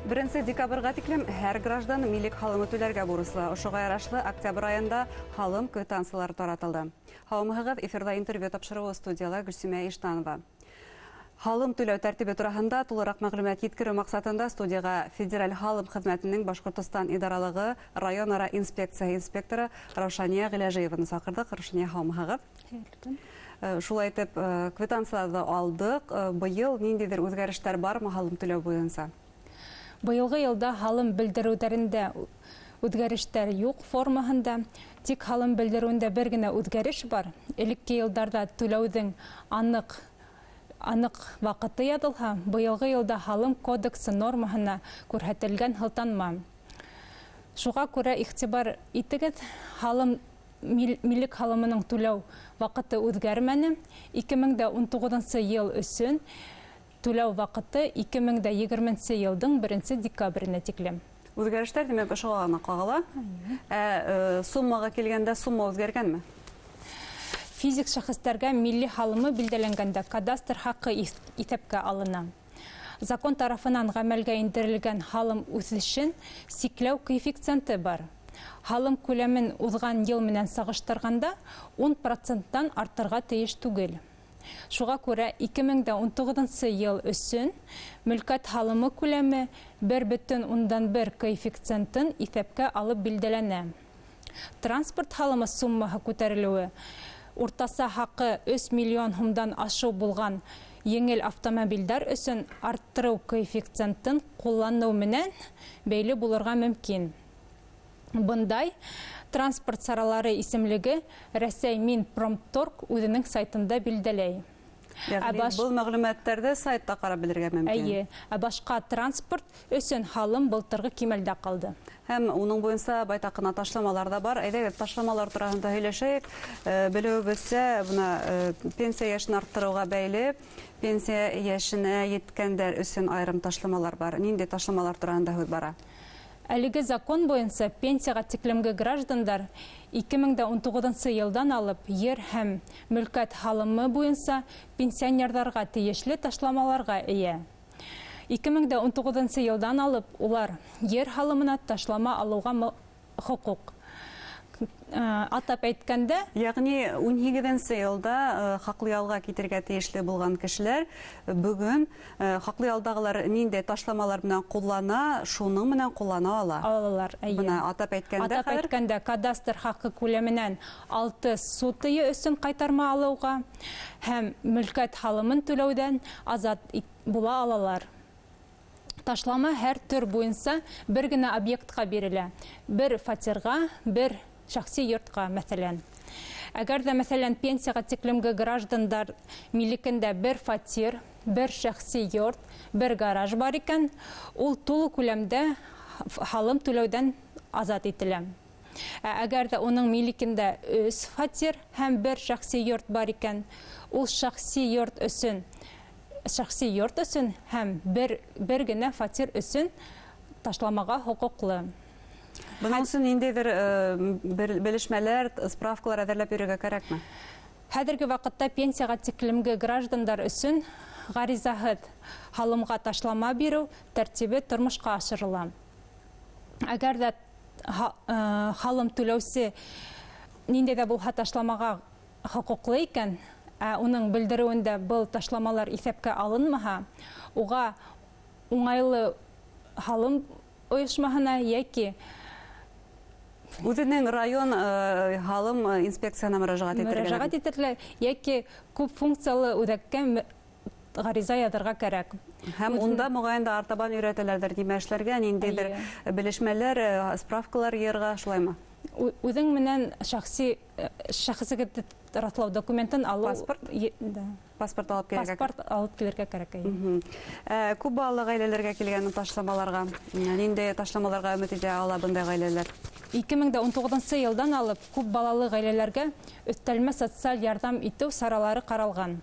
Беренсе декабргә тиклем һәр граждан милек һалымы түләргә бурыслы. Ошоға ярашлы октябрь айында һалым квитанциялары таратылды. Һаумыһығыҙ, эфирҙа интервью тапшырыуы, студияла Гөлсимә Иштанова. Һалым түләү тәртибе тураһында тулыраҡ мәғлүмәт еткереү маҡсатында студияға Федераль һалым хеҙмәтенең Башҡортостан идаралығы район-ара инспекцияһы инспекторы Раушания Ғиләжиеваны саҡырҙыҡ. Раушания, һаумыһығыҙ. Шулай итеп, квитанцияларҙы алдыҡ. Быйыл ниндәйҙер үҙгәрештәр бармы һалым түләү буйынса? Быйылғы йылда һалым белдереүҙәрендә үҙгәрештәр юҡ формаһында, тик һалым белдереүендә бер генә үҙгәреш бар. Элекке йылдарҙа түләүҙең аныҡ ваҡыты яҙылһа, быйылғы йылда һалым кодексы нормаһына күрһәтелгән һылтанма. Шуға күрә иғтибар итегеҙ, һалым милек һалымының түләү ваҡыты үҙгәрмәне. 2019 йыл өсөн түләү ваҡыты 2020 йылдың 1 декабренә тиклем. Үҙгәрештәр, тимәк, ошоға ғына ҡағыла. Ә суммаға килгәндә, сумма үҙгәргәнме? Физик шәхестәргә милли һалымы билдәләнгәндә кадастр хаҡы иҫәпкә алына. Закон тарафынан ғәмәлгә индерелгән һалым үҫешен сикләү коэффициенты бар. Һалым күләмен уҙған йыл менән сағыштырғанда 10 проценттан артырға тейеш түгел. Шуға күрә 2019 йыл өсөн мөлкәт һалымы күләме 1,1 коэффициентын иҫәпкә алып билдәләнә. Транспорт һалымы суммаһы күтәрелеүе уртаса хаҡы 3 миллион һумдан ашыу булған еңел автомобилдәр өсөн арттырыу коэффициентын ҡулланыу менән бәйле булырға мөмкин. Бындай транспорт саралары исемлеге Рәсәй Минпромторг үҙенең сайтында билдәләй. Йәғни был мәғлүмәттәрҙе сайтта ҡарап белергә мөмкин. Эйе, ә башҡа транспорт өсөн һалым былтырғы кимәлдә ҡалды. Һәм уның буйынса байтаҡ ҡына ташламалар да бар. Әйҙәгеҙ, ташламалар тураһында һөйләшәйек. Белеүебеҙсә, бына пенсия йәшен арттырыуға бәйле пенсия йәшенә еткәндәр өсөн айырым ташламалар бар. Ниндәй ташламалар тураһында һүҙ бара? Әлеге закон буйынса пенсияға тиклемге граждандар 2019 йылдан алып ер һәм мөлкәт һалымы буйынса пенсионерҙарға тейешле ташламаларға эйә. 2019 йылдан алып улар ер һалымына ташлама алыуға хоҡуҡ. Атап әйткәндә, Йәғни 18-нсе йылда хаҡлы ялға китергә тейешле булған кешеләр бөгөн хаҡлы ялдағылар ниндәй ташламалар менән ҡуллана, шуның менән ҡуллана ала. Алалар, әйе. Бына атап әйткәндә, Атап әйткәндә, кадастр хаҡы күләменән 6 сутыйы өсөн ҡайтарма алыуға һәм мөлкәт һалымын түләүҙән азат була алалар. Ташлама һәр төр буйынса бер генә объектҡа бирелә. Бер фатирға, бер шәхси йортҡа, мәҫәлән. Әгәр ҙә, мәҫәлән, пенсияға тиклемге граждандар милкендә бер фатир, бер шәхси йорт, бер гараж бар икән, ул тулы күләмдә һалым түләүҙән азат ителә. Ә әгәр ҙә уның милкендә өс фатир һәм бер шәхси йорт бар икән, ул шәхси йорт өсөн һәм бер генә фатир өсөн ташламаға хоҡуҡлы. Бының өсөн ниндәйҙер белешмәләр, справкалар әҙерләп йөрөргә кәрәкме? Хәҙерге ваҡытта пенсияға тиклемге граждандар өсөн ғаризаһыҙ һалымға ташлама биреү тәртибе тормошҡа ашырыла. Әгәр ҙә һалым түләүсе ниндәй ҙә булһа ташламаға хоҡуҡлы икән, ә уның белдереүендә был ташламалар иҫәпкә алынмаһа, уға уңайлы һалым ойошмаһына йәки үҙенең район һалым инспекцияһына мөрәжәғәт итергә. Мөрәжәғәт итергә йәки күп функциялы үҙәккә ғариза яҙырға кәрәк. Һәм унда моғайын да артабан өйрәтәләрҙер нимә эшләргә, ниндәйҙер белешмәләр, справкалар йыйырға, шулаймы? Үҙең менән шәхсигеҙҙе раҫлау документын алыу. Паспорт? Да. Паспорт алып килергә Паспорт алып килергә кәрәк, әйе. Күп балалы ғаиләләргә килгән ташламаларға, ниндәй ташламаларға өмөт итә ала бындай ғаиләләр? 2019 йылдан алып күп балалы ғаиләләргә өҫтәлмә социаль ярҙам итеү саралары ҡаралған.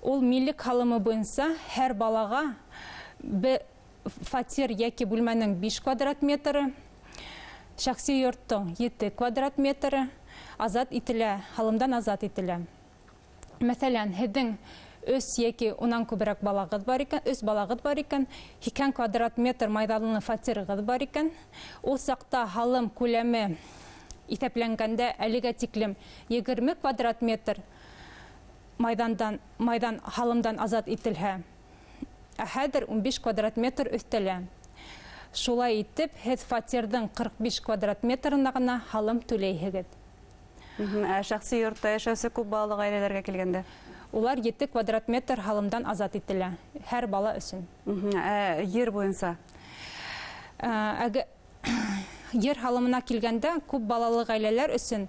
Ул милек һалымы буйынса һәр балаға фатир йәки бүлмәнең 5 квадрат метры, шәхси йорттоң 7 квадрат метры азат ителә, һалымдан азат ителә. Мәҫәлән, һеҙҙең Өс йәки унан күберәк балағыҙ бар икән, өс балағыҙ бар икән, 80 квадрат метр майҙанлы фатирығыҙ бар икән, ул саҡта һалым күләме иҫәпләнгәндә әлегә тиклем 20 квадрат метр майҙан һалымдан азат ителһә, ә хәҙер 15 квадрат метр өҫтәлә. Шулай итеп, һеҙ фатирҙың 45 квадрат метрына ғына һалым түләйһегеҙ. Ә шәхси йортта йәшәүсе күп балалы ғаиләләргә килгәндә? Улар 7 квадрат метр һалымдан азат ителә, һәр бала өсөн. Ә ер буйынса? Ер һалымына килгәндә, күп балалы ғаиләләр өсөн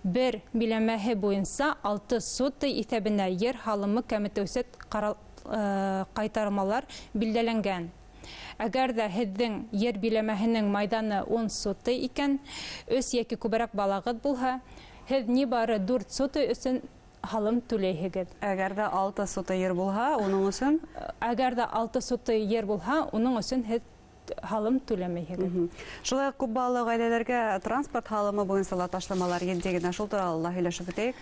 бер биләмәһе буйынса 6 сотый иҫәбенә ер һалымы кәметеүсе ҡайтармалар билдәләнгән. Әгәр ҙә һеҙҙең ер биләмәһенең майҙаны 10 сотый икән, 3 йәки күберәк балағыҙ булһа, һеҙ ни бары 4 сотый өсөн һалым түләйһегеҙ. Әгәр ҙә 6 сотый ер булһа, уның өсөн? Әгәр ҙә 6 сотый ер булһа, уның өсөн һеҙ һалым түләмәйһегеҙ. Шулай уҡ күп балалы ғаиләләргә транспорт һалымы буйынса ла ташламалар етди генә, шул турала ла һөйләшеп үтәйек.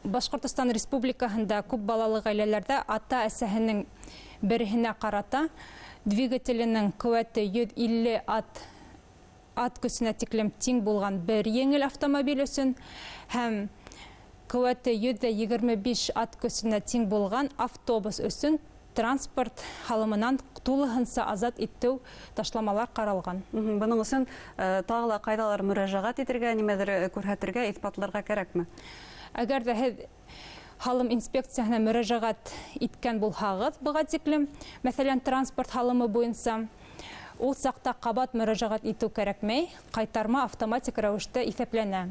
Башҡортостан Республикаһында күп балалы ғаиләләрҙә ата-әсәһенең береһенә ҡарата двигателенең ҡеүәте 150 ат көсөнә тиклем тиң булған бер еңел автомобиль өсөн һәм ҡеүәте 125 ат көсөнә тиң булған автобус өсөн транспорт һалымынан тулыһынса азат итеү ташламалар ҡаралған. Бының өсөн тағы ла ҡайҙалар мөрәжәғәт итергә, нимәлер күрһәтергә, иҫбатларға кәрәкме? Әгәр ҙә һеҙ һалым инспекцияһына мөрәжәғәт иткән булһағыҙ, быға тиклем, мәҫәлән, транспорт һалымы буйынса, ул саҡта ҡабат мөрәжәғәт итеү кәрәкмәй, ҡайтарма автоматик рәүештә иҫәпләнә.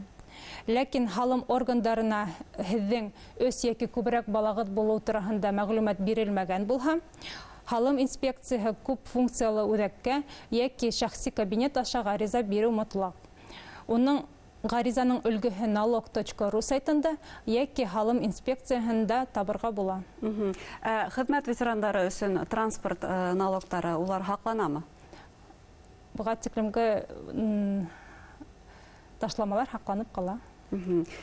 Ләкин һалым органдарына һеҙҙең 3 йәки күберәк балағыҙ булыу тураһында мәғлүмәт бирелмәгән булһа, һалым инспекцияһы күп функциялы үҙәккә йәки шәхси кабинет аша ғариза биреү мотлаҡ. Уның ғаризаның өлгөһө налог точка ру сайтында йәки һалым инспекцияһында табырға була. Хеҙмәт ветерандары өсөн транспорт налогтары улар һаҡланамы? Быға тиклемге ташламалар һаҡланып ҡала.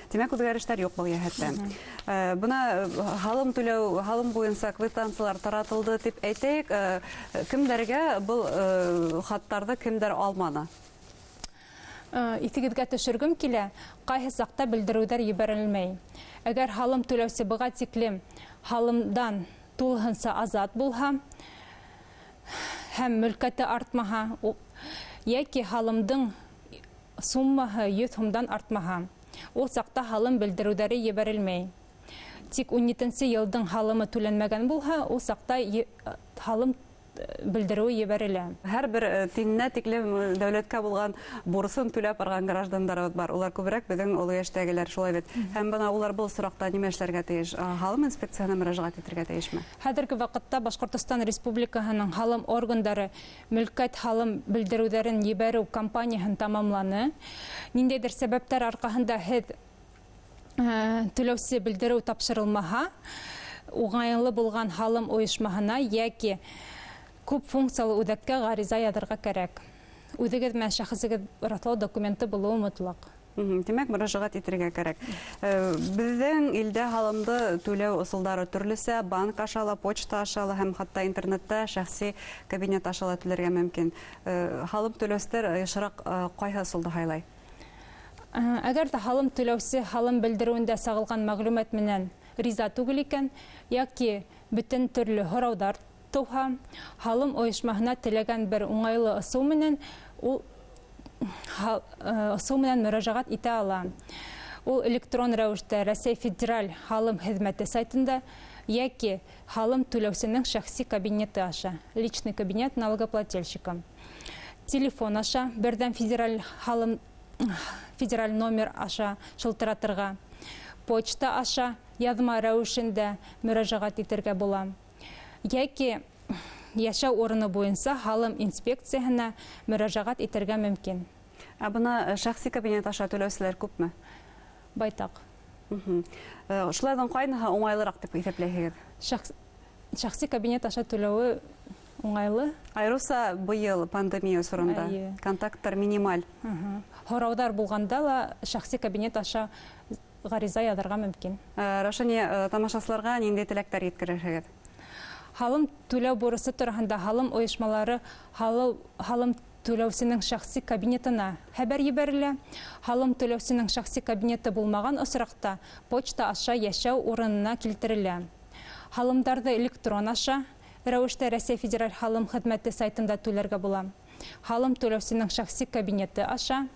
Тимәк, үҙгәрештәр юҡ был йәһәттән. Бына һалым түләү, һалым буйынса квитанциялар таратылды тип әйтәйек. Кемдәргә был хаттарҙы кемдәр алманы? Иҫегеҙгә төшөргөм килә, ҡайһы саҡта белдереүҙәр ебәрелмәй. Әгәр һалым түләүсе быға тиклем һалымдан тулыһынса азат булһа һәм мөлкәте артмаһа, йәки һалымдың суммаһы 100 һумдан артмаһа, ул саҡта һалым белдереүҙәре ебәрелмәй. Тик 17-нсе йылдың һалымы түләнмәгән булһа, ул саҡта һалым белдереүе ебәрелә. Һәр бер тиненә тиклем дәүләткә булған бурысын түләп барған граждандарыбыҙ бар. Улар күберәк беҙҙең оло йәштәгеләр, шулай бит. Һәм бына улар был осраҡта нимә эшләргә тейеш? Һалым инспекцияһына мөрәжәғәт итергә тейешме? Хәҙерге ваҡытта Башҡортостан Республикаһының һалым органдары мөлкәт һалым белдереүҙәрен ебәреү кампанияһын тамамланы. Ниндәйҙер сәбәптәр арҡаһында һеҙ түләүсе белдереү тапшырылмаһа, уңайлы булған һалым ойошмаһына йәки күп функциялы үҙәккә ғариза яҙырға кәрәк. Үҙегеҙ менән шәхесегеҙ раҫлау документы булыуы мотлаҡ. Тимәк, мөрәжәғәт итергә кәрәк. Беҙҙең илдә һалымды түләү ысулдары төрлөсә, банк аша ла, почта аша ла һәм хатта интернетта шәхси кабинет аша ла түләргә мөмкин. Һалым түләүселәр йышыраҡ ҡайһы ысулды һайлай? Әгәр ҙә һалым түләүсе һалым белдереүендә сағылған мәғлүмәт менән риза түгел икән, йәки бөтөн төрлө һорауҙар тыуһа, һалым ойошмаһына теләгән бер уңайлы ысул менән ул ысул менән мөрәжәғәт итә ала. Ул электрон рәүештә Рәсәй Федераль һалым хеҙмәте сайтында йәки һалым түләүсенең шәхси кабинеты аша, личный кабинет налогоплательщика. Телефон аша, берҙәм федераль һалым федераль номер аша шылтыратырға, почта аша яҙма рәүешендә мөрәжәғәт итергә була. Йәки йәшәү урыны буйынса һалым инспекцияһына мөрәжәғәт итергә мөмкин. Ә бына шәхси кабинет аша түләүселәр күпме? Байтаҡ. Шуларҙың ҡайныһы уңайлыраҡ тип иҫәпләйһегеҙ? Шәхси кабинет аша түләүе уңайлы. Айырыуса быйыл пандемия осоронда контакттар минималь. Һорауҙар булғанда ла шәхси кабинет аша ғариза яҙырға мөмкин. Раушания, тамашасыларға ниндәй теләктәр еткерерһегеҙ? Һалым түләү бурысы тураһында һалым ойошмалары һалым түләүсенең шәхси кабинетына хәбәр ебәрелә. Һалым түләүсенең шәхси кабинеты булмаған осраҡта почта аша йәшәү урынына килтерелә. Һалымдарҙы электрон аша рәүештә Рәсәй Федераль һалым хеҙмәте сайтында түләргә була. Һалым түләүсенең шәхси кабинеты аша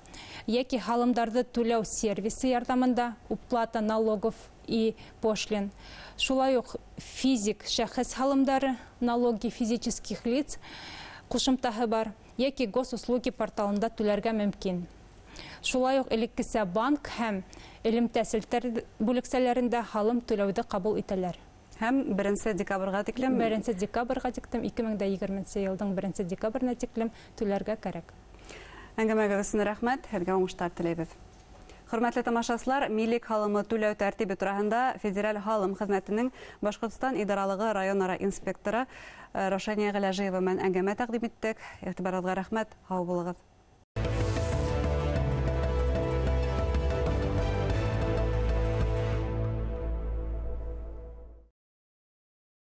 йәки һалымдарҙы түләү сервисы ярҙамында уплата налогов и пошлин. Шулай уҡ физик шәхес һалымдары, налоги физических лиц ҡушымтаһы бар, йәки госуслуги порталында түләргә мөмкин. Шулай уҡ элеккесә банк һәм элемтә селтәр бүлексәләрендә һалым түләүҙе ҡабул итәләр. Һәм 1 декабргә тиклем? 1 декабргә тиклем, 2020 йылдың 1 декабренә тиклем түләргә кәрәк. Әңгәмәгеҙ өсөн рәхмәт, һеҙгә уңыштар теләйбеҙ. Хөрмәтле тамашасылар, милек һалымы түләү тәртибе тураһында Федераль һалым хеҙмәтенең Башҡортостан идаралығы районара инспекторы Раушания Ғиләжиева менән әңгәмә тәҡдим иттек. Иғтибарығыҙға рәхмәт, һау булығыҙ.